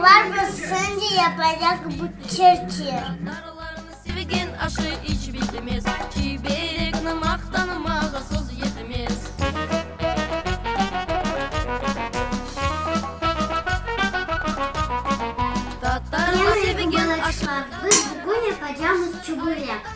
Tavuklar pişsince yapacaq bu çır-çır. Balaçıqlar, biz bugün yapacamız çuburek.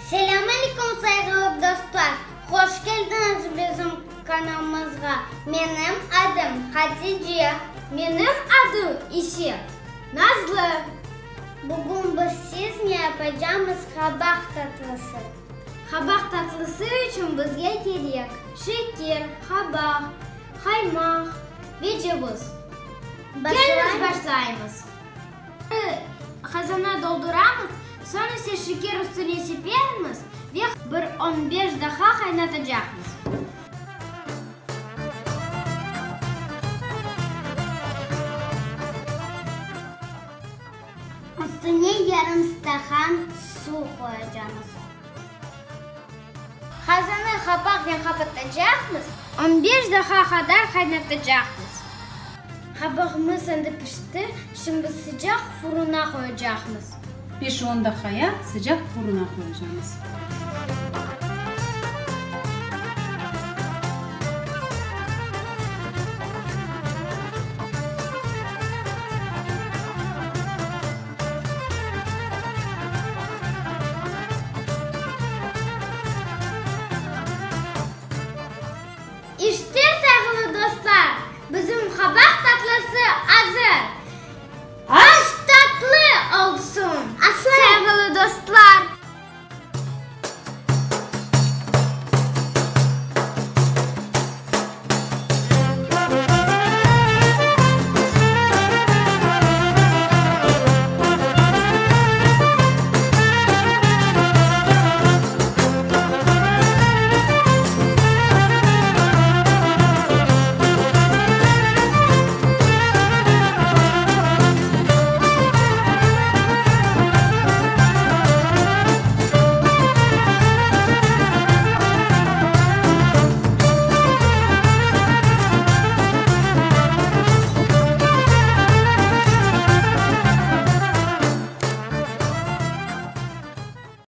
Selâm aleyküm, sayğılı dostlar! Hoş keldiñiz bizim kanalımızğa! Menim adım Hatice. Menim adım ise Nazlı. Bugün biz siznen yapacamız qabaq tatlısı. Qabaq tatlısı içün bizge kerek, şeker, qabaq, qaymaq ve ceviz. Keliñiz başlaymız. Qazanı dolduramız, soñ ise şeker üstüne sepermiz ve bir on beş daqqa qaynatacaqmız. Üstüne yarım stakan suv qoyacamız. Qazanı qapaqnen qapatacaqmız, on beş daqqa qadar qaynatacaqmız. Qabağımız endi pişti, şimdi sıcaq furuna qoyacaqmız. Beş-on daqqaya sıcaq furuna qoyacamız.